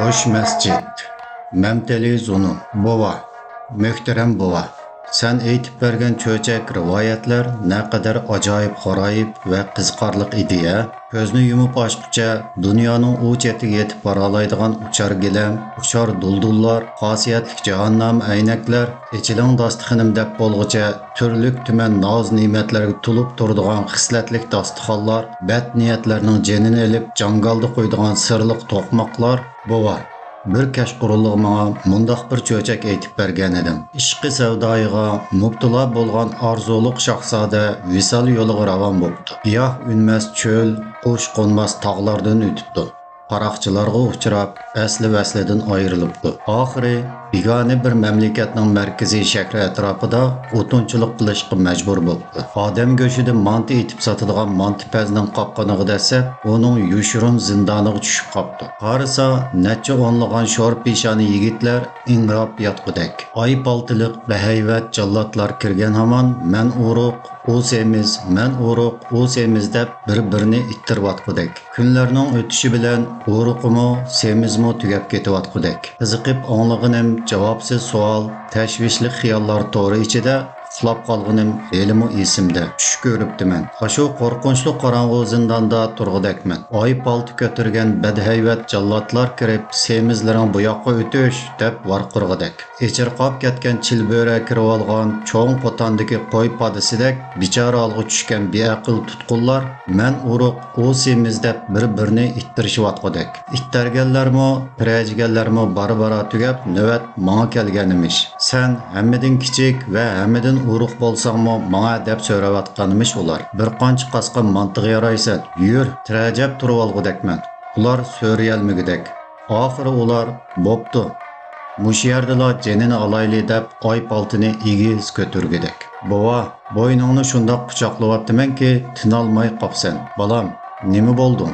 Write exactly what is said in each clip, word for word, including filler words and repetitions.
قوش مەسچىت. مەمتىلى زۇنۇن. بوۋا، مۆھتەرەم بوۋا، سەن ئېيتىپ بەرگەن چۆچەك رىۋايەتلەر نەقەدەر ئاجايىپ-غارايىپ ۋە قىزىقارلىق ئىدى-ھە! كۆزنى يۇمۇپ ئاچقۇچە دۇنيانىڭ ئۇ چېتىگە يېتىپ بارالايدىغان ئۇچار گىلەم، ئۇچار دۇلدۇللار، خاسىيەتلىك جاھاننامە ئەينەكلەر، ئېچىلىڭ داستىخىنىم دەپ بولغۇچە تۈرلۈك-تۈمەن ناز-نېمەتلەرگە تولۇپ تۇرىدىغان خىسلەتلىك داستىخانلار، بەت نىيەتلەرنىڭ جېنىنى ئېلىپ جاڭگالدا قويىدىغان سىرلىق توقماقلار، بوۋا، بىر كەچقۇرۇنلۇق ماڭا مۇنداق بىر چۆچەك ئېيتىپ بەرگەنىدىڭ. ئىشقى سەۋدايىغا مۇپتىلا بولغان ئارزۇلۇق شاھزادە ۋىسال يولىغا راۋان بوپتۇ. گىياھ ئۈنمەس چۆل، قۇش قونماس تاغلاردىن ئۆتۈپتۇ. قاراقچىلارغا ئۇچراپ، ئەسلى-ۋەسلىدىن ئايرىلىپتۇ. ئاخىرى بىگانە بىر مەملىكەتنىڭ مەركىزىي شەھىرى ئەتراپىدا ئوتۇنچىلىق قىلىشقا مەجبۇر بوپتۇ. ئادەم گۆشىدىن مانتا ئېتىپ ساتىدىغان مانتىپەزنىڭ قاپقىنىغا دەسسەپ، ئۇنىڭ يوشۇرۇن زىندانىغا چۈشۈپ قاپتۇ. قارىسا، نەچچە ئونلىغان شور پېشانە يىگىتلەر ئىڭراپ ياتقۇدەك. ئاي پالتىلىق بەھەيۋەت جاللاتلار كىرگەن ھامان، مەن ئورۇق، ئۇ سېمىز، مەن ئورۇق، ئۇ سېمىز دەپ بىر-بىرىنى ئىتتىرىۋاتقۇدەك. كۈنلەرنىڭ ئۆتۈشى بىلەن ئورۇقىمۇ، سېمىزمۇ تۈگەپ كېتىۋاتقۇدەك. قىزىقىپ ئاڭلىغىنىم جاۋابسىز سوئال، تەشۋىشلىك خىياللار تورى ئىچىدە ئۇخلاپ قالغىنىم ھېلىمۇ ئېسىمدە. چۈش كۆرۈپتىمەن. ئاشۇ قورقۇنچلۇق قاراڭغۇ زىنداندا تۇرغۇدەكمەن. ئاي پالتا كۆتۈرگەن بەدھەيۋەت جاللاتلار كىرىپ، سېمىزلىرىڭ بۇياققا ئۆتۈش دەپ ۋارقىرىغۇدەك. ئېچىرقاپ كەتكەن چىلبۆرە كىرىۋالغان چوڭ قوتاندىكى قوي پادىسىدەك بىچارە ھالغا چۈشكەن بىئەقىل تۇتقۇنلار مەن ئورۇق، ئۇ سېمىز دەپ بىر-بىرىنى ئىتتىرىشىۋاتقۇدەك. ئىتتەرگەنلەرمۇ، پىرەجىگەنلەرمۇ بارا-بارا تۈگەپ، نۆۋەت ماڭا كەلگەن ئىمىش. سەن ھەممىدىن كىچىك ۋە ھەممىدىن ئورۇق بولساڭمۇ ماڭا دەپ سۆرەۋاتقان ئىمىش ئۇلار. بىر قانچە قاسقان مانتىغا يارايسەن، يۈر، تىرەجەپ تۇرۇۋالغۇدەكمەن. ئۇلار سۆرىيەلمىگۈدەك. ئاخىرى ئۇلار، بوپتۇ، مۇشۇ يەردىلا جېنىنى ئالايلى دەپ ئاي پالتىنى ئېگىز كۆتۈرگۈدەك. بوۋا، بوينۇڭنى شۇنداق قۇچاقلىۋاپتىمەنكى، تىنالماي قاپسەن. بالام، نېمە بولدۇڭ؟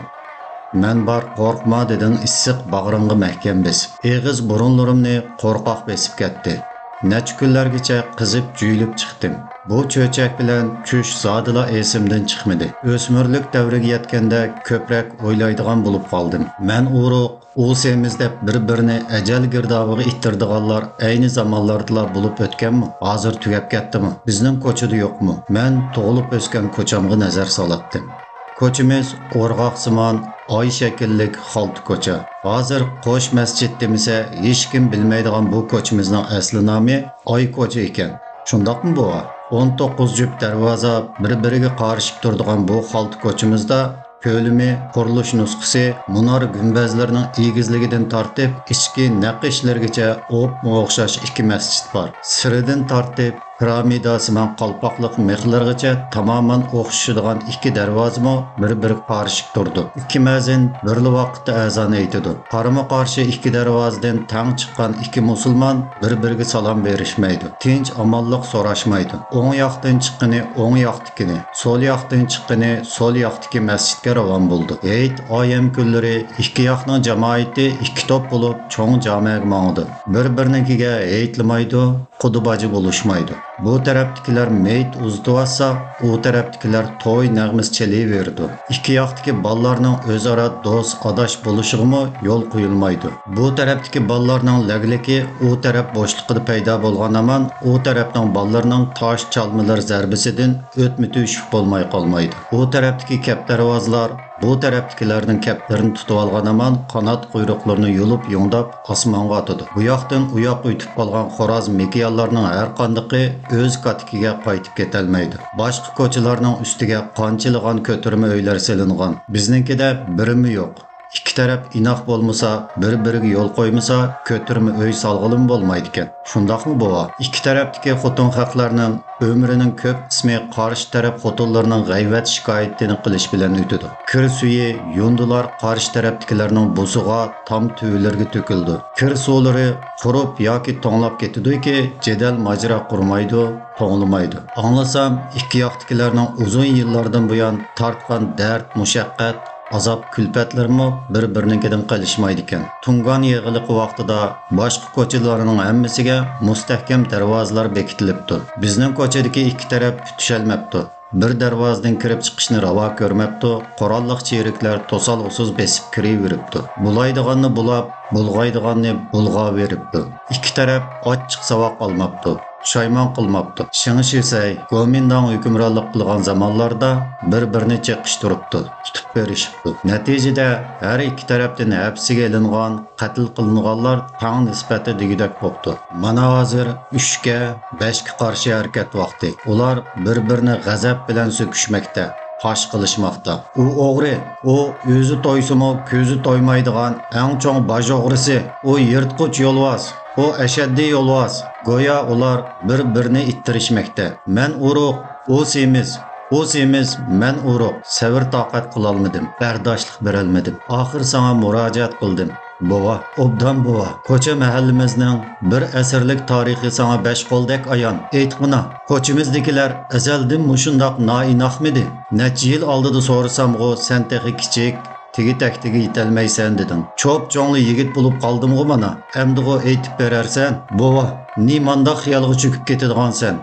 مەن بار، قورقما، دېدىڭ ئىسسىق باغرىڭغا مەھكەم بېسىپ. ئېغىز بۇرۇنلىرىمنى قورقاق بېسىپ كەتتى. نەچچە كۈنلەرگىچە قىزىپ، جۆيلۈپ چىقتىم. بۇ چۆچەك بىلەن چۈش زادىلا ئېسىمدىن چىقمىدى. ئۆسمۈرلۈك دەۋرىگە يەتكەندە كۆپرەك ئويلايدىغان بولۇپ قالدىم. مەن ئورۇق، ئۇ سېمىز دەپ بىر-بىرىنى ئەجەل گىردابىغا ئىتتىرىدىغانلار ئەينى زامانلاردىلا بولۇپ ئۆتكەنمۇ؟ ھازىر تۈگەپ كەتتىمۇ؟ بىزنىڭ كوچىدا يوقمۇ؟ مەن تۇغۇلۇپ ئۆسكەن كوچامغا نەزەر سالاتتىم. كوچىمىز ئورغاقسىمان، ئاي شەكىللىك خالتا كوچا. ھازىر قوش مەسچىت دېمىسە، ھېچكىم بىلمەيدىغان بۇ كوچىمىزنىڭ ئەسلى نامى ئاي كوچا ئىكەن. شۇنداقمۇ بوۋا؟ ئون توققۇز جۈپ دەرۋازا بىر-بىرىگە قارىشىپ تۇرىدىغان بۇ خالتا كوچىمىزدا كۆلىمى، قۇرۇلۇش نۇسخىسى، مۇنار گۈمبەزلىرىنىڭ ئېگىزلىكىدىن تارتىپ ئىچكى نەق ئىشلىرىگىچە ئوپمۇ ئوخشاش ئىككى مەسچىت بار. سىرىدىن تارتىپ پىرامىداسىمان قالپاقلىق مىخلىرىغىچە تامامەن ئوخشىشىدىغان ئىككى دەرۋازىمۇ بىر-بىرىگە قارىشىپ تۇرىدۇ. ئىككى مەزىن بىرلا ۋاقىتتا ئەزان ئېيتىدۇ. قارىمۇ-قارشى ئىككى دەرۋازىدىن تەڭ چىققان ئىككى مۇسۇلمان بىر-بىرىگە سالام بېرىشمەيدۇ. تىنچ-ئامانلىق سوراشمايدۇ. ئوڭ ياقتىن چىققىنى ئوڭ ياقتىكىنى، سول ياقتىن چىققىنى سول ياقتىكى مەسچىتكە راۋان بولىدۇ. ھېيت، ئايەم كۈنلىرى ئىككى ياقنىڭ جامائىتى ئىككى توپ بولۇپ چوڭ جامەگە ماڭىدۇ. بىر-بىرىنىڭكىگە ھېيتلىمايدۇ، قۇدا-باجا بولۇشمايدۇ. بۇ تەرەپتىكىلەر مېيىت ئۇزىتىۋاتسا، ئۇ تەرەپتىكىلەر توي نەغمىسى چېلىۋېرىدۇ. ئىككى ياقتىكى بالىلارنىڭ ئۆزئارا دوست-ئاداش بولۇشىغىمۇ يول قويۇلمايدۇ. بۇ تەرەپتىكى بالىلارنىڭ لەگلىكى ئۇ تەرەپ بوشلۇقىدا پەيدا بولغان ھامان، ئۇ تەرەپنىڭ بالىلىرىنىڭ تاش چالمىلىرى زەربىسىدىن ئۆتمە تۆشۈك بولماي قالمايدۇ. ئۇ تەرەپتىكى كەپ دەرۋازىلار بۇ تەرەپتىكىلەرنىڭ كەپلىرىنى تۇتۇۋالغان ھامان قانات قۇيرۇقلىرىنى يۇلۇپ يۇڭداپ ئاسمانغا ئاتىدۇ. بۇ ياقتىن ئۇ ياققا ئۆتۈپ قالغان خوراز مېكىيانلارنىڭ ھەرقاندىقى ئۆز كاتىكىگە قايتىپ كېتەلمەيدۇ. باشقا كوچىلارنىڭ ئۈستىگە قانچىلىغان كۆتۈرمە ئۆيلەر سېلىنغان. بىزنىڭكىدە بىرىمۇ يوق. ئىككى تەرەپ ئىناق بولمىسا، بىر-بىرىگە يول قويمىسا، كۆتۈرمە ئۆي سالغىلىمۇ بولمايدىكەن. شۇنداقمۇ بوۋا؟ ئىككى تەرەپتىكى خوتۇن خەقلەرنىڭ ئۆمرىنىڭ كۆپ قىسمى قارشى تەرەپ خوتۇنلىرىنىڭ غەيۋەت شىكايىتىنى قىلىش بىلەن ئۆتىدۇ. كىر سۈيى، يۇندىلار قارشى تەرەپتىكىلەرنىڭ بۇسىغا، تام تۈۋىلىرىگە تۆكۈلىدۇ. كىر سۇلىرى قۇرۇپ ياكى توڭلاپ كېتىدۇكى، جېدەل ماجىرا قۇرمايدۇ، توڭلىمايدۇ. ئاڭلىسام، ئىككى ياقتىكىلەرنىڭ ئۇزۇن يىللاردىن بۇيان تارتقان دەرد، مۇشەققەت، ئازاب-كۈلپەتلىرىمۇ بىر-بىرىنىڭكىدىن قېلىشمايدىكەن. تۇڭگان يېغىلىقى ۋاقتىدا باشقا كوچىلارنىڭ ھەممىسىگە مۇستەھكەم دەرۋازىلار بېكىتىلىپتۇ. بىزنىڭ كوچىدىكى ئىككى تەرەپ پۈتۈشەلمەپتۇ. بىر دەرۋازىدىن كىرىپ چىقىشنى راۋا كۆرمەپتۇ، قوراللىق چېرىكلەر توسالغۇسىز بېسىپ كىرىۋېرىپتۇ. بۇلايدىغاننى بۇلاپ، بۇلغايدىغاننى بۇلغاۋېرىپتۇ. ئىككى تەرەپ ئاچچىق ساۋاق ئالماپتۇ، پۇشايمان قىلماپتۇ. شېڭ شىسەي، گومىنداڭ ھۆكۈمرانلىق قىلغان زامانلاردا بىر-بىرىنى چېقىشتۇرۇپتۇ، تۇتۇپ بېرىشىپتۇ. نەتىجىدە ھەر ئىككى تەرەپتىن ھەپسىگە ئېلىنغان، قەتل قىلىنغانلار تەڭ نىسبەتتە دېگۈدەك بوپتۇ. مانا ھازىر ئۈچكە، بەشكە قارشى ھەرىكەت ۋاقتى. ئۇلار بىر-بىرىنى غەزەپ بىلەن سۆكۈشمەكتە، پاش قىلىشماقتا. ئۇ ئوغرى، ئۇ ئۆزى تويسىمۇ كۆزى تويمايدىغان ئەڭ چوڭ باج ئوغرىسى، ئۇ يىرتقۇچ يولۋاس، ئۇ ئەشەددىي يولۋاس. گويا ئۇلار بىر-بىرىنى ئىتتىرىشمەكتە. مەن ئورۇق، ئۇ سېمىز، ئۇ سېمىز، مەن ئورۇق. سەۋر-تاقەت قىلالمىدىم، بەرداشلىق بېرەلمىدىم. ئاخىر ساڭا مۇراجىئەت قىلدىم. بوۋا، ئوبدان بوۋا، كوچا مەھەللىمىزنىڭ بىر ئەسىرلىك تارىخى ساڭا بەش قولدەك ئايان. ئېيتقىنا، كوچىمىزدىكىلەر ئەزەلدىن مۇشۇنداق نائىناقمىدى؟ نەچچە يىل ئالدىدا سورىسامغۇ، سەن تېخى كىچىك، تېگى-تەكتىگە يېتەلمەيسەن دېدىڭ. چوپ-چوڭلا يىگىت بولۇپ قالدىمغۇ مانا، ئەمدىغۇ ئېيتىپ بېرەرسەن. بوۋا، نېمانداق خىيالغا چۆكۈپ كېتىدىغانسەن؟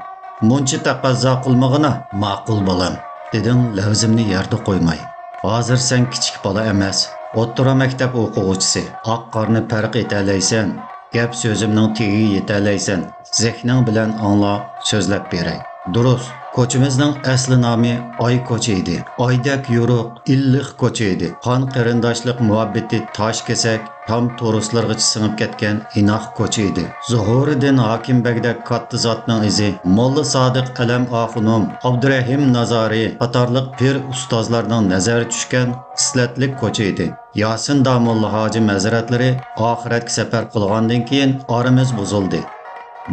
مۇنچە تەقەززا قىلمىغىنا. ماقۇل بالام، دېدىڭ لەۋزىمنى يەردە قويماي. ھازىر سەن كىچىك بالا ئەمەس، ئوتتۇرا مەكتەپ ئوقۇغۇچىسى. ئاق-قارىنى پەرق ئېتەلەيسەن، گەپ-سۆزۈمنىڭ تېگىگە يېتەلەيسەن. زېھنىڭ بىلەن ئاڭلا، سۆزلەپ بېرەي. دۇرۇس، كوچىمىزنىڭ ئەسلى نامى ئاي كوچا ئىدى. ئايدەك يورۇق، ئىللىق كوچا ئىدى. قان قېرىنداشلىق مۇھەببىتى تاش كېسەك، تام تورۇسلىرىغىچە سىڭىپ كەتكەن ئىناق كوچا ئىدى. زۇھۇرىدىن ھاكىم بەگدەك كاتتا زاتنىڭ ئىزى، موللا سادىق ئەلەم ئاخۇنۇم، ئابدۇرەھىم نازارى قاتارلىق پىر ئۇستازلارنىڭ نەزەرى چۈشكەن خىسلەتلىك كوچا ئىدى. ياسىن داموللا ھاجىم ھەزرەتلىرى ئاخىرەتكە سەپەر قىلغاندىن كېيىن ئارىمىز بۇزۇلدى.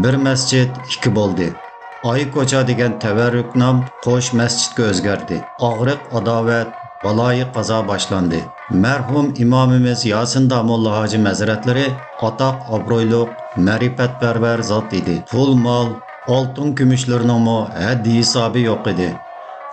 بىر مەسچىت ئىككى بولدى. ئاي كوچا دېگەن تەۋەررۈك نام قوش مەسچىتكە ئۆزگەردى. ئاغرىق، ئاداۋەت، بالايىقازا باشلاندى. مەرھۇم ئىمامىمىز ياسىن داموللا ھاجىم ھەزرەتلىرى ئاتاق-ئابرۇيلۇق، مەرىپەتپەرۋەر زات ئىدى. پۇل-مال، ئالتۇن-كۈمۈشلىرىنىڭمۇ ھەددى-ھېسابى يوق ئىدى.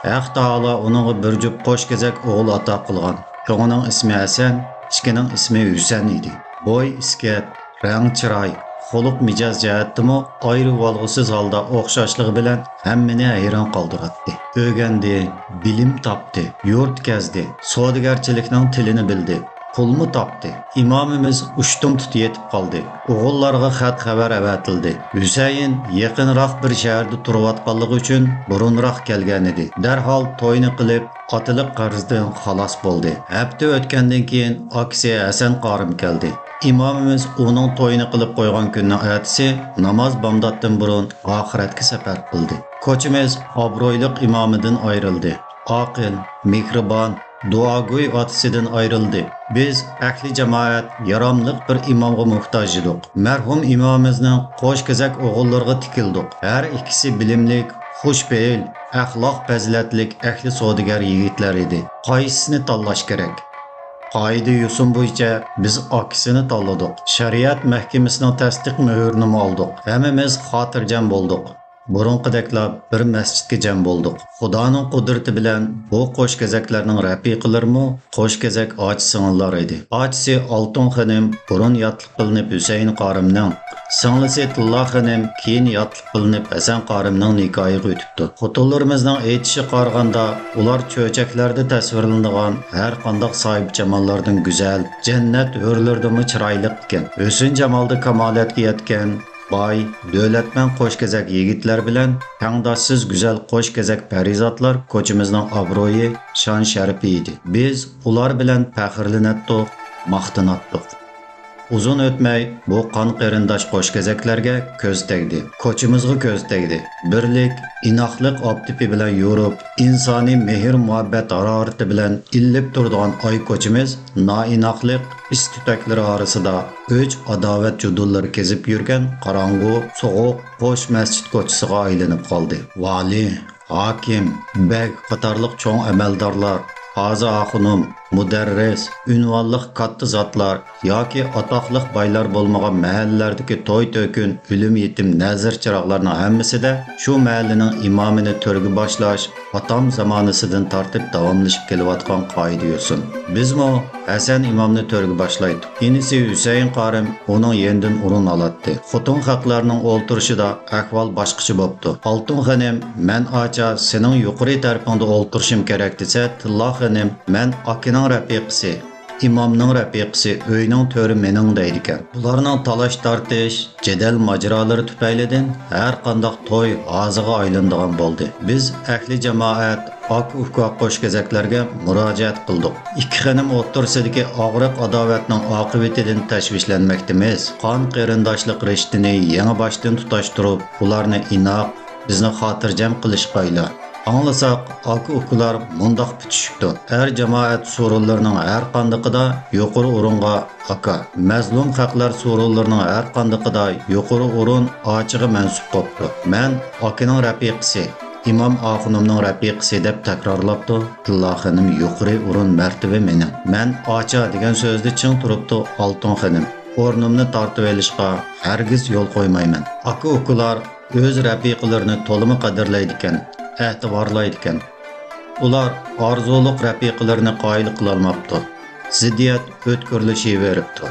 ھەق تائالا ئۇنىڭغا بىر جۈپ قوش كېزەك ئوغۇل ئاتا قىلغان. چوڭىنىڭ ئىسمى ھەسەن، كىچىكىنىڭ ئىسمى ھۈسەن ئىدى. بوي-ئىسكەت، رەڭ-چىراي، خۇلق-مىجەز جەھەتتىمۇ ئايرىۋالغۇسىز ھالدا ئوخشاشلىقى بىلەن ھەممىنى ھەيران قالدۇراتتى. ئۆگەندى، بىلىم تاپتى، يۇرت كەزدى، سودىگەرچىلىكنىڭ تىلىنى بىلدى، پۇلمۇ تاپتى. ئىمامىمىز ئۇشتۇمتۇت يېتىپ قالدى. ئوغۇللارغا خەت-خەۋەر ئەۋەتىلدى. ھۈسەيىن يېقىنراق بىر شەھەردە تۇرۇۋاتقانلىقى ئۈچۈن بۇرۇنراق كەلگەنىدى. دەرھال توينى قىلىپ، ئاتىلىق قەرزدىن خالاس بولدى. ھەپتە ئۆتكەندىن كېيىن ئاكىسى ھەسەن قارىم كەلدى. ئىمامىمىز ئۇنىڭ تويىنى قىلىپ قويغان كۈننىڭ ئەتىسى ناماز بامداتتىن بۇرۇن ئاخىرەتكە سەپەر قىلدى. كوچىمىز ئابرۇيلۇق ئىمامىدىن ئايرىلدى. ئاقىل، مېھرىبان، دۇئاگوي ئاتىسىدىن ئايرىلدى. بىز ئەھلى جامائەت ياراملىق بىر ئىمامغا موھتاج ئىدۇق. مەرھۇم ئىمامىمىزنىڭ قوش كېزەك ئوغۇللىرىغا تىكىلدۇق. ھەر ئىككىسى بىلىملىك، خۇشپېئىل، ئەخلاق پەزىلەتلىك ئەھلى سودىگەر يىگىتلەر ئىدى. قايسىسىنى تاللاش كېرەك؟ قائىدە-يوسۇن بويىچە بىز ئاكىسىنى تاللىدۇق. شەرىئەت مەھكىمىسىنىڭ تەستىق مۆھۈرىنىمۇ ئالدۇق. ھەممىمىز خاتىرجەم بولدۇق. بۇرۇنقىدەكلا بىر مەسچىتكە جەم بولدۇق. خۇدانىڭ قۇدرىتى بىلەن بۇ قوش كېزەكلەرنىڭ رەپىقىلىرىمۇ قوش كېزەك ئاچا-سىڭىللار ئىدى. ئاچىسى ئالتۇن خېنىم بۇرۇن ياتلىق قىلىنىپ ھۈسەيىن قارىمنىڭ، سىڭلىسى تىللا خېنىم كېيىن ياتلىق قىلىنىپ ھەسەن قارىمنىڭ نىكاھىغا ئۆتۈپتۇ. خوتۇنلىرىمىزنىڭ ئېيتىشىغا قارىغاندا، ئۇلار چۆچەكلەردە تەسۋىرلىنىدىغان ھەر قانداق ساھىبجاماللاردىن گۈزەل، جەننەت ھۆرلىرىدىنمۇ چىرايلىق ئىكەن. ھۆسن-جامالدا كامالەتكە يەتكەن، باي، دۆلەتمەن قوش كېزەك يىگىتلەر بىلەن تەڭداشسىز گۈزەل قوش كېزەك پەرىزاتلار كوچىمىزنىڭ ئابرۇيى، شان-شەرىپى ئىدى. بىز ئۇلار بىلەن پەخىرلىنەتتۇق، ماختىناتتۇق. ئۇزۇن ئۆتمەي بۇ قان قېرىنداش قوش كېزەكلەرگە كۆز تەگدى، كوچىمىزغا كۆز تەگدى. بىرلىك، ئىناقلىق ئاپتىپى بىلەن يورۇپ، ئىنسانىي مېھىر-مۇھەببەت ھارارىتى بىلەن ئىللىپ تۇرىدىغان ئاي كوچىمىز نائىناقلىق ئىس-تۈتەكلىرى ئارىسىدا ئۆچ-ئاداۋەت جۇدۇنلىرى كېزىپ يۈرگەن قاراڭغۇ، سوغۇق، قوش مەسچىت كوچىسىغا ئايلىنىپ قالدى. ۋالىي، ھاكىم، بەگ قاتارلىق چوڭ ئەمەلدارلار، قازى ئاخۇنۇم، مۇدەررىس، ئۇنۋانلىق كاتتا زاتلار ياكى ئاتاقلىق بايلار بولمىغان مەھەللىلەردىكى توي-تۆكۈن، ئۆلۈم-يېتىم، نەزىر-چىراغلارنىڭ ھەممىسىدە شۇ مەھەللىنىڭ ئىمامىنى تۆرگە باشلاش ئاتام زامانىسىدىن تارتىپ داۋاملىشىپ كېلىۋاتقان قائىدە-يوسۇن. بىزمۇ ھەسەن ئىمامنى تۆرگە باشلايتتۇق. ئىنىسى ھۈسەيىن قارىم ئۇنىڭ يېنىدىن ئورۇن ئالاتتى. خوتۇن خەقلەرنىڭ ئولتۇرۇشىدا ئەھۋال باشقىچە بوپتۇ. ئالتۇن خېنىم، مەن ئاچا سېنىڭ يۇقىرى تەرىپىڭدە ئولتۇرۇشۇم كېرەك دېسە، تىللا خېنىم، مەن ئاكىنىڭ رەپىقىسى، ئىمامنىڭ رەپىقىسى، ئۆينىڭ تۆرى مېنىڭ دەيدىكەن. بۇلارنىڭ تالاش-تارتىش، جېدەل-ماجىرالىرى تۈپەيلىدىن ھەر قانداق توي ھازىغا ئايلىنىدىغان بولدى. بىز ئەھلى جامائەت، ئاكا-ئۇكا قوشكېزەكلەرگە مۇراجىئەت قىلدۇق. ئىككى خېنىم ئوتتۇرىسىدىكى ئاغرىق-ئاداۋەتنىڭ ئاقىۋىتىدىن تەشۋىشلەنمەكتىمىز. قان قېرىنداشلىق رىشتىنى يېڭىباشتىن تۇتاشتۇرۇپ، ئۇلارنى ئىناق، بىزنى خاتىرجەم قىلىشقايلا. ئاڭلىساق، ئاكا-ئۇكىلار مۇنداق پۈتۈشۈپتۇ. ئەر جامائەت سورۇنلىرىنىڭ ھەر قاندىقىدا يۇقىرى ئورۇنغا ئاكا، مەزلۇم خەقلەر سورۇنلىرىنىڭ ھەر قاندىقىدا يۇقىرى ئورۇن ئاچىغا مەنسۇپ بوپتۇ. مەن ئاكىنىڭ رەپىقىسى، ئىمام ئاخۇنۇمنىڭ رەپىقىسى دەپ تەكرارلاپتۇ. تىللا خېنىم يۇقىرى ئورۇن مەرتىۋە مېنىڭ. مەن ئاچا دېگەن سۆزدە چىڭ تۇرۇپتۇ ئالتۇن خېنىم. ئورنۇمنى تارتىۋېلىشقا ھەرگىز يول قويمايمەن. ئاكا-ئۇكىلار ئۆز رەپىقىلىرىنى تولىمۇ قەدىرلەيدىكەن، ئەتىۋارلايدىكەن. ئۇلار ئارزۇلۇق رەپىقىلىرىنى قايىل قىلالماپتۇ. زىددىيەت ئۆتكۈرلىشىۋېرىپتۇ.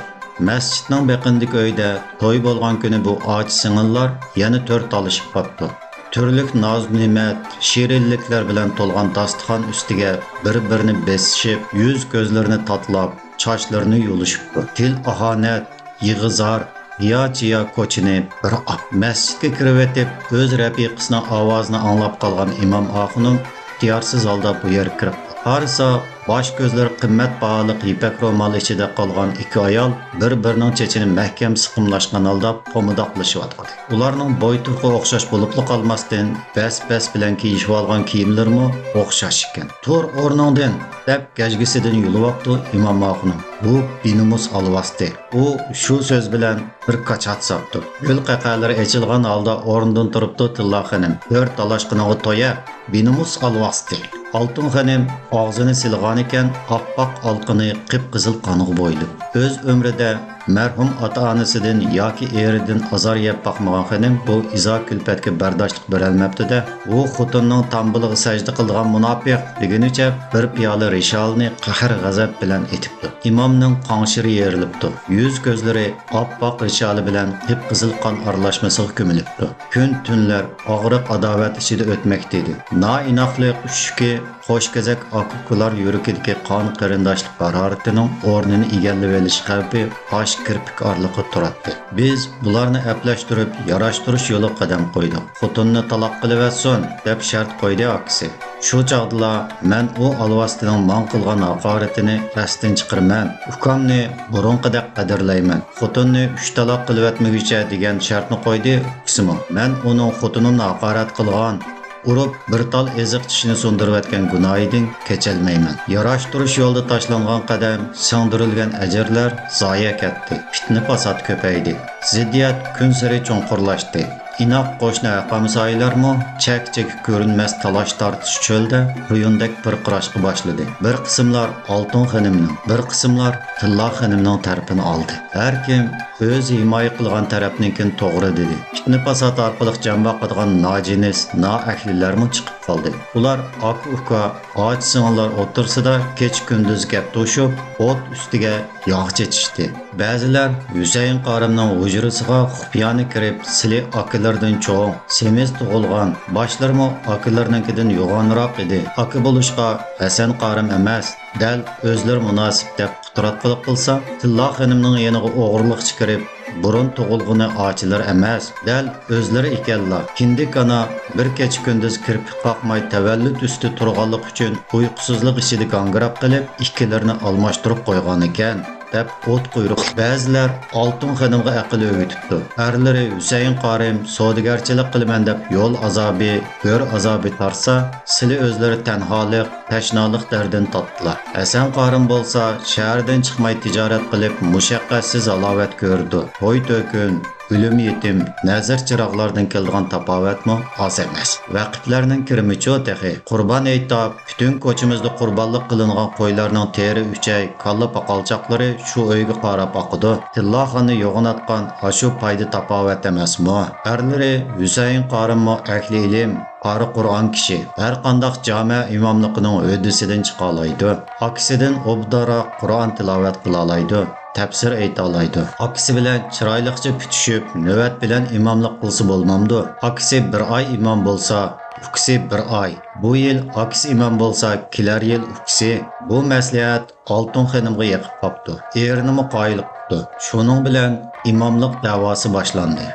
مەسچىتنىڭ بېقىنىدىكى ئۆيدە توي بولغان كۈنى بۇ ئاچا-سىڭىللار يەنە تۆر تالىشىپ قاپتۇ. تۈرلۈك ناز-نېمەت، شېرىنلىكلەر بىلەن تولغان داستىخان ئۈستىگە بىر-بىرىنى بېسىشىپ، يۈز-كۆزلىرىنى تاتىلاپ، چاچلىرىنى يۇلۇشۇپتۇ. تىل ئاھانەت، يىغا-زار، ھىيا-چىيا كوچىنى بىر ئاپ، مەسچىتكە كىرىۋېتىپ، ئۆز رەپىقىسىنىڭ ئاۋازىنى ئاڭلاپ قالغان ئىمام ئاخۇنۇم ئىختىيارسىز ھالدا بۇ يەرگە كىرىپ قارىسا، باش كۆزلىرى قىممەت باھالىق يىپەك رومال ئىچىدە قالغان ئىككى ئايال بىر-بىرىنىڭ چېچىنى مەھكەم سىقىملاشقان ھالدا پومىداقلىشىۋاتقان. ئۇلارنىڭ بوي تۇرقى ئوخشاش بولۇپلا قالماستىن، بەس-بەس بىلەن كىيىشىۋالغان كىيىملىرىمۇ ئوخشاش ئىكەن. «تۇر ئورنۇڭدىن!» دەپ گەجگىسىدىن يۇلۇۋاپتۇ ئىمام ئاخۇنۇم. بۇ بىنومۇس ئالۋاستى. ئۇ شۇ سۆز بىلەن بىر كاچات ساپتۇ. گۈل قەقەلىرى ئېچىلغان ھالدا ئورنىدىن تۇرۇپتۇ تىللا خېنىم. «تۆر تالاشقىنىغا تويە، بىنومۇس ئالۋاستى!» ئالتۇن خېنىم ئاغزىنى سىلىغانىكەن، ئاپئاق ئالقىنى قىپقىزىل قانغا بويىدى. ئۆز ئۆمرىدە مەرھۇم ئاتا-ئانىسىدىن ياكى ئېرىدىن ئازار يەپ باقمىغان خېنىم بۇ ئىزا-كۈلپەتكە بەرداشلىق بېرەلمەپتۇ-دە، «ۋۇ خوتۇننىڭ تامبىلىغا سەجدە قىلىدىغان مۇناپىق!» دېگىنىچە بىر پىيالە رىشالىنى قەھەر-غەزەپ بىلەن ئېتىپتۇ. ئىمامنىڭ قاڭشىرى يېرىلىپتۇ. يۈز-كۆزلىرى ئاپئاق رىشالە بىلەن قىپقىزىل قان ئارىلاشمىسىغا كۆمۈلۈپتۇ. كۈن-تۈنلەر ئاغرىق-ئاداۋەت ئىچىدە ئۆتمەكتە ئىدى. نائىناقلىق ئۈششۈكى قوشكېزەك ئاكا-ئۇكىلار يۈرىكىدىكى قان قېرىنداشلىق ھارارىتىنىڭ ئورنىنى ئىگىلىۋېلىش خەۋپى قاش كىرپىك ئارىلىقىدا تۇراتتى. بىز بۇلارنى ئەپلەشتۈرۈپ، ياراشتۇرۇش يولىغا قەدەم قويدۇق. «خوتۇننى تالاق قىلىۋەتسۇن!» دەپ شەرت قويدى ئاكىسى. شۇ چاغدىلا مەن ئۇ ئالۋاستىنىڭ ماڭا قىلغان ھاقارىتىنى ئەستىن چىقىرىمەن. ئۇكامنى بۇرۇنقىدەك قەدىرلەيمەن. خوتۇننى ئۈچ تالاق قىلىۋەتمىگۈچە دېگەن شەرتنى قويدى ئۇكىسىمۇ. مەن ئۇنىڭ خوتۇنۇمنى ھاقارەت قىلغان، ئۇرۇپ، بىر تال ئېزىق چىشىنى سۇندۇرۇۋەتكەن گۇناھىدىن كېچەلمەيمەن. ياراشتۇرۇش يولىدا تاشلانغان قەدەم، سىڭدۈرۈلگەن ئەجىرلەر زايە كەتتى. پىتنە-پاسات كۆپەيدى. زىددىيەت كۈنسېرى چوڭقۇرلاشتى. ئىناق قوشنا ھەققامسايىلەرمۇ چەك-چېكى كۆرۈنمەس تالاش-تارتىش چۆلدە قۇيۇندەك پىرقىراشقا باشلىدى. بىر قىسىملار ئالتۇن خېنىمنىڭ، بىر قىسىملار تىللا خېنىمنىڭ تەرىپىنى ئالدى. ھەر كىم ئۆزى ھىمايە قىلغان تەرەپنىڭكىنى توغرا دېدى. پىتنە-پاسات ئارقىلىق جان باقىدىغان ناجىنس، نائەھلىلەرمۇ چىقىپ قالدى. ئۇلار ئاكا-ئۇكا، ئاچا-سىڭىللار ئوتتۇرىسىدا كېچە-كۈندۈز گەپ توشۇپ، ئوت ئۈستىگە ياغ چېچىشتى. بەزىلەر ھۈسەيىن قارىمنىڭ ھۇجرىسىغا خۇپىيانە كىرىپ، سىلى ئاكىلىرىدىن چوڭ، سېمىز تۇغۇلغان، باشلىرىمۇ ئاكىلىرىنىڭكىدىن يوغانراق ئىدى. ئاكا بولۇشقا ھەسەن قارىم ئەمەس، دەل ئۆزلىرى مۇناسىپ دەپ قۇتراتقۇلۇق قىلسا، تىللا خېنىمنىڭ يېنىغا ئوغرىلىقچە كىرىپ، بۇرۇن تۇغۇلغىنى ئاچىلىرى ئەمەس، دەل ئۆزلىرى ئىكەنلا. كىندىك ئانا بىر كېچە-كۈندۈز كىرپىك قاقماي تەۋەللۇت ئۈستىدە تۇرغانلىقى ئۈچۈن ئۇيقۇسىزلىق ئىچىدە گاڭگىراپ قېلىپ، ئىككىلىرىنى ئالماشتۇرۇپ قويغانىكەن، دەپ ئوت قۇيرۇق. بەزىلەر ئالتۇن خېنىمغا ئەقىل ئۆگىتىپتۇ. ئەرلىرى ھۈسەيىن قارىم سودىگەرچىلىك قىلىمەن دەپ يول ئازابى، گۆر ئازابى تارتسا، سىلى ئۆزلىرى تەنھالىق، تەشنالىق دەردىنى تارتتىلار. ھەسەن قارىم بولسا شەھەردىن چىقماي تىجارەت قىلىپ، مۇشەققەتسىز ھالاۋەت كۆرىدۇ. توي-تۆكۈن، ئۆلۈم يېتىم، نەزىر چىراغلاردىن كېلىدىغان تاپاۋەتمۇ ئاز ئەمەس. ۋەقىپلەرنىڭ كىرىمىچۇ تېخى؟ قۇربان ھېيتتا پۈتۈن كوچىمىزدا قۇربانلىق قىلىنغان قويلارنىڭ تېرە ئۈچەي، كاللا پاقالچاقلىرى شۇ ئۆيگە قاراپ ئاقىدۇ. تىللاخاننى يوغىناتقان ئاشۇ پايدا تاپاۋەت ئەمەسمۇ؟ ئەرلىرى ھۈسەيىن قارىممۇ ئەھلى ئىلىم، قارى قۇرئان كىشى، ھەرقانداق جامە ئىماملىقىنىڭ ھۆددىسىدىن چىقالايدۇ. ئاكىسىدىن ئوبدانراق قۇرئان تىلاۋەت قىلالايدۇ، تەپسىر ئېيتالايدۇ. ئاكىسى بىلەن چىرايلىقچە پۈتۈشۈپ، نۆۋەت بىلەن ئىماملىق قىلسا بولمامدۇ؟ ئاكىسى بىر ئاي ئىمام بولسا، ئۇكىسى بىر ئاي. بۇ يىل ئاكىسى ئىمام بولسا، كېلەر يىل ئۇكىسى. بۇ مەسلىھەت ئالتۇن خېنىمغا يېقىپ قاپتۇ. ئېرىنىمۇ قايىل قىپتۇ. شۇنىڭ بىلەن ئىماملىق دەۋاسى باشلاندى.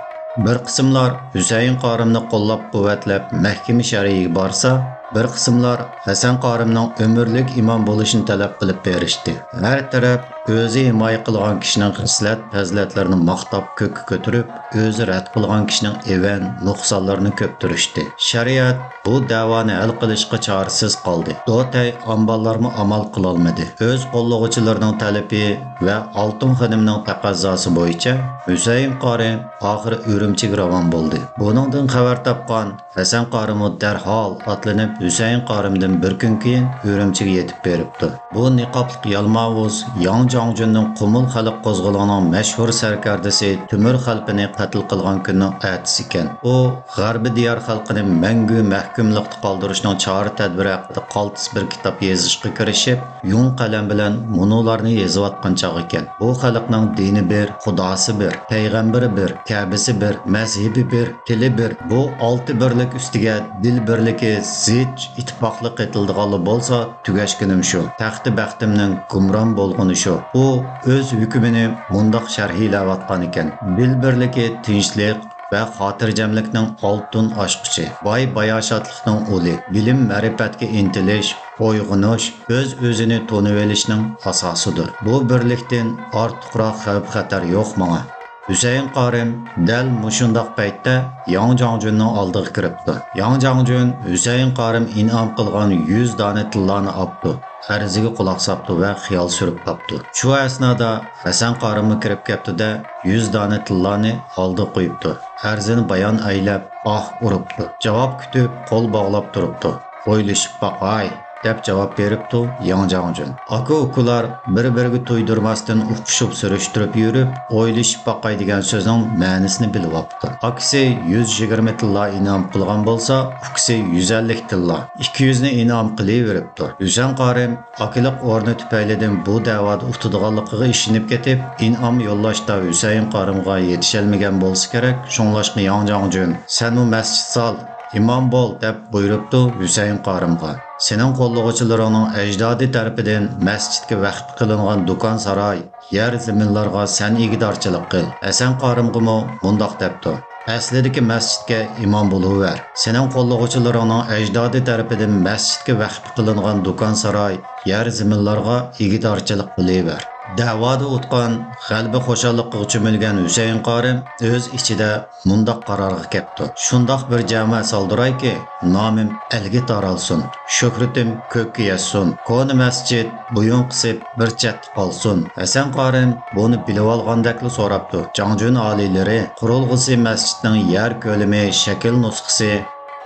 بىر قىسىملار ھۈسەيىن قارىمنى قوللاپ-قۇۋۋەتلەپ مەھكىمە شەرئىگە بارسا، بىر قىسىملار ھەسەن قارىمنىڭ ئۆمۈرلۈك ئىمام بولۇشىنى تەلەپ قىلىپ بېرىشتى. ھەر تەرەپ ئۆزى ھىمايە قىلغان كىشىنىڭ خىسلەت-پەزىلەتلىرىنى ماختاپ كۆككە كۆتۈرۈپ، ئۆزى رەت قىلغان كىشىنىڭ ئەيىب، نۇقسانلىرىنى كۆپتۈرۈشتى. شەرىئەت بۇ دەۋانى ھەل قىلىشقا چارىسىز قالدى. دوتەي ئامباللارمۇ ئامال قىلالمىدى. ئۆز قوللىغۇچىلىرىنىڭ تەلىپى ۋە ئالتۇن خېنىمنىڭ تەقەززاسى بويىچە ھۈسەيىن قارى ئاخىرى ئۈرۈمچىگە راۋان بولدى. بۇنىڭدىن خەۋەر تاپقان ھەسەن قارىمۇ دەرھال ئاتلىنىپ، ھۈسەيىن قارىمدىن بىر كۈن كېيىن ئۈرۈمچىگە يېتىپ بېرىپتۇ. بۇ نىقابلىق يالماۋۇز ياڭ جاڭجۈننىڭ قۇمۇل خەلق قوزغىلىڭىنىڭ مەشھۇر سەركەردىسى تۆمۈر خەلپىنى قەتل قىلغان كۈننىڭ ئەتىسى ئىكەن. ئۇ غەربىي دىيار خەلقىنى مەڭگۈ مەھكۇملۇقتا قالدۇرۇشنىڭ چارە-تەدبىرى ھەققىدە قالتىس بىر كىتاب يېزىشقا كىرىشىپ، يۇڭ قەلەم بىلەن مۇنۇلارنى يېزىۋاتقان چاغ ئىكەن. بۇ خەلقنىڭ دىنى بىر، خۇداسى بىر، پەيغەمبىرى بىر، كەبىسى بىر، مەزھىپى بىر، تىلى بىر. بۇ ئالتە بىرلىك ئۈستىگە دىل بىرلىكى زىچ ئىتتىپاقلىق قېتىلىدىغانلا بولسا، تۈگەشكىنىم شۇ. تەختى بەختىمنىڭ گۇمران بولغىنى شۇ. ئۇ ئۆز ھۆكمىنى مۇنداق شەرھلەۋاتقان ئىكەن: دىل بىرلىكى تىنچلىق ۋە خاتىرجەملىكنىڭ ئالتۇن ئاچقۇچى، باي باياشاتلىقنىڭ ئۇلى، بىلىم مەرىپەتكە ئىنتىلىش، ئويغىنىش، ئۆز-ئۆزىنى تونۇۋېلىشنىڭ ئاساسىدۇر. بۇ بىرلىكتىن ئارتۇقراق خەۋپ-خەتەر يوق ماڭا. ھۈسەيىن قارىم دەل مۇشۇنداق پەيتتە ياڭ جاڭجۈننىڭ ئالدىغا كىرىپتۇ. ياڭ جاڭجۈن ھۈسەيىن قارىم ئىنئام قىلغان يۈز دانە تىللانى ئاپتۇ، ئەرزىگە قۇلاق ساپتۇ ۋە خىيال سۈرۈپ قاپتۇ. شۇ ئەسنادا ھەسەن قارىممۇ كىرىپ كەپتۇ-دە، يۈز دانە تىللانى ئالدىغا قويۇپتۇ. ئەرزىنى بايان ئەيلەپ، ئاھ ئۇرۇپتۇ. جاۋاب كۈتۈپ، قول باغلاپ تۇرۇپتۇ. ئويلىشىپ باقاي، دەپ جاۋاب بېرىپتۇ ياڭ جاڭجۈن. ئاكا-ئۇكىلار بىر-بىرىگە تۇيدۇرماستىن ئۇقۇشۇپ سۈرۈشتۈرۈپ يۈرۈپ، ئويلىشىپ باقاي دېگەن سۆزنىڭ مەنىسىنى بىلىۋاپتۇ. ئاكىسى يۈز يىگىرمە تىللا ئىنئام قىلغان بولسا، ئۇكىسى يۈز ئەللىك تىللا، ئىككى يۈزنى ئىنئام قىلىۋېرىپتۇ. ھۈسەن قارىم ئاكىلىق ئورنى تۈپەيلىدىن بۇ دەۋادا ئۇتىدىغانلىقىغا ئىشىنىپ كېتىپ، ئىنئام يوللاشتا ھۈسەيىن قارىمغا يېتىشەلمىگەن بولسا كېرەك، شۇڭلاشقا ياڭ جاڭجۈن، سەنمۇ مەسچىت سال، ئىمام بول، دەپ بۇيرۇپتۇ ھۈسەيىن قارىمغا. سېنىڭ قوللىغۇچىلىرىڭنىڭ ئەجدادى تەرىپىدىن مەسچىتكە ۋەقىپ قىلىنغان دۇكان-ساراي، يەر-زېمىنلارغا سەن ئىگىدارچىلىق قىل. ھەسەن قارىمغىمۇ مۇنداق دەپتۇ: ئەسلىدىكى مەسچىتكە ئىمام بولۇۋەر. سېنىڭ قوللىغۇچىلىرىڭنىڭ ئەجدادى تەرىپىدىن مەسچىتكە ۋەقىپ قىلىنغان دۇكان-ساراي، يەر-زېمىنلارغا ئىگىدارچىلىق قىلىۋەر. دەۋادا ئۇتقان، غەلىبە خۇشاللىقىغا چۆمۈلگەن ھۈسەيىن قارىم ئۆز ئىچىدە مۇنداق قارارغا كەپتۇ: شۇنداق بىر جامە سالدۇرايكى، نامىم ئەلگە تارالسۇن، شۆھرىتىم كۆككە يەتسۇن. كونا مەسچىت بويۇن قىسىپ بىر چەتتە قالسۇن. ھەسەن قارىم بۇنى بىلىۋالغاندەكلا سوراپتۇ: جاڭجۈن ئالىيلىرى، قۇرۇلغۇسى مەسچىتنىڭ يەر كۆلىمى، شەكىل نۇسخىسى،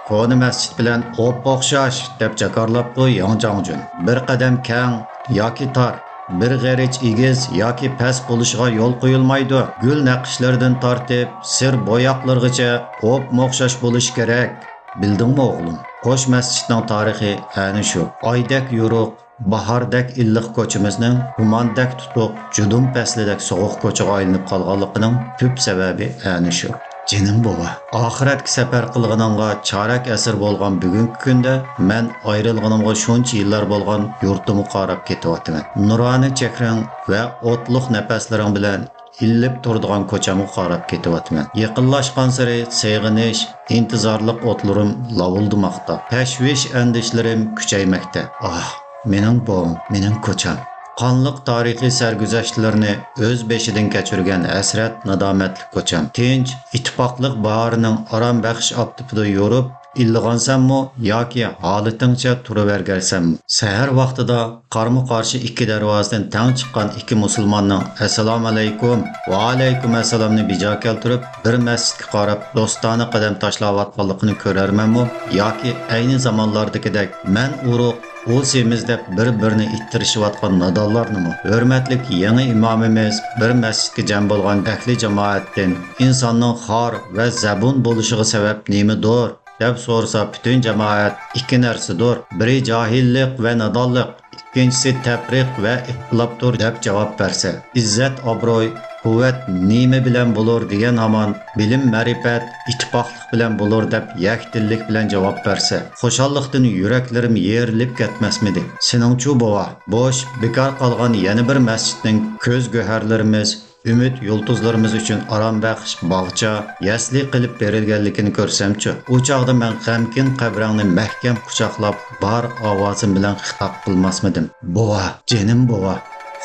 كونا مەسچىت بىلەن ئوپئوخشاش، دەپ جاكارلاپتۇ ياڭ جاڭجۈن. بىر قەدەم كەڭ ياكى تار، بىر غېرىچ ئېگىز ياكى پەس بولۇشىغا يول قويۇلمايدۇ. گۈل نەقىشلىرىدىن تارتىپ سىر بوياقلىرىغىچە ئوپمۇئوخشاش بولۇشى كېرەك. بىلدىڭمۇ ئوغلۇم؟ قوش مەسچىتنىڭ تارىخى ئەنە شۇ. ئايدەك يورۇق، باھاردەك ئىللىق كوچىمىزنىڭ گۇماندەك تۇتۇق، جۇدۇن پەسلىدەك سوغۇق كوچىغا ئايلىنىپ قالغانلىقىنىڭ تۈپ سەۋەبى ئەنە شۇ. جېنىم بوۋا، ئاخىرەتكە سەپەر قىلغىنىڭغا چارەك ئەسىر بولغان بۈگۈنكى كۈندە مەن ئايرىلغىنىمغا شۇنچە يىللار بولغان يۇرتۇمغا قاراپ كېتىۋاتىمەن. نۇرانە چېھرىڭ ۋە ئوتلۇق نەپەسلىرىڭ بىلەن ئىللىپ تۇرىدىغان كوچامغا قاراپ كېتىۋاتىمەن. يېقىنلاشقانسېرى سېغىنىش، ئىنتىزارلىق ئوتلىرىم لاۋۇلدىماقتا. تەشۋىش-ئەندىشىلىرىم كۈچەيمەكتە. ئاھ، مېنىڭ بوۋام، مېنىڭ كوچام. قانلىق تارىخىي سەرگۈزەشتلىرىنى ئۆز بېشىدىن كەچۈرگەن ھەسرەت-نادامەتلىك كوچام. تىنچ، ئىتتىپاقلىق باھارىنىڭ ئارام بەخش ئاپتىپىدا يورۇپ، ئىللىغانسەنمۇ ياكى ھالىتىڭچە تۇرۇۋەرگەنسەنمۇ؟ سەھەر ۋاقتىدا قارمۇ قارشى ئىككى دەرۋازىدىن تەڭ چىققان ئىككى مۇسۇلماننىڭ «ئەسسالامۇئەلەيكۇم، ۋەئەلەيكۇم ئەسسالامنى» بىجا كەلتۈرۈپ، بىر مەسچىتكە قاراپ دوستانە قەدەم تاشلاۋاتقانلىقىنى كۆرەرمەنمۇ ياكى ئەينى زامانلاردىكىدەك «مەن ئۇرۇق، ئۇ سېمىز» دەپ بىر-بىرىنى ئىتتىرىشىۋاتقان نادانلارنىمۇ؟ ھۆرمەتلىك يېڭى ئىمامىمىز بىر مەسچىتكە جەم بولغان ئەھلى جامائەتتىن «ئىنساننىڭ خار ۋە زەبۇن بولۇشىغا سەۋەب نېمىدۇر؟» دەپ سورىسا، پۈتۈن جامائەت «ئىككى نەرسىدۇر، بىرى جاھىللىق ۋە نادانلىق، ئىككىنچىسى تەپرىق ۋە ئىختىلاپتۇر» دەپ جاۋاب بەرسە، ئىززەت-ئابرۇي، قۇۋۋەت نېمە بىلەن بولۇر دېگەن ھامان «بىلىم-مەرىپەت، ئىتتىپاقلىق بىلەن بولۇر» دەپ يەكدىللىك بىلەن جاۋاب بەرسە، خۇشاللىقتىن يۈرەكلىرىم يېرىلىپ كەتمەسمىدى؟ سېنىڭچۇ، بوۋا؟ بوش، بىكار قالغان يەنە بىر مەسچىتنىڭ كۆز گۆھەرلىرىمىز، ئۈمىد يۇلتۇزلىرىمىز ئۈچۈن ئارام بەخش باغچا، يەسلى قىلىپ بېرىلگەنلىكىنى كۆرسەمچۇ؟ ئۇ چاغدا مەن غەمكىن قەبرەڭنى مەھكەم قۇچاقلاپ، بار ئاۋازىم بىلەن خىتاب قىلماسمىدىم؟ بوۋا، جېنىم بوۋا،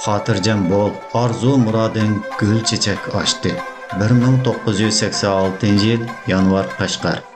خاتىرجەم بول، ئارزۇ-مۇرادىڭ گۈل چېچەك ئاچتى. بىر مىڭ توققۇز يۈز سەكسەن ئالتىنچى يىل، يانۋار، قەشقەر.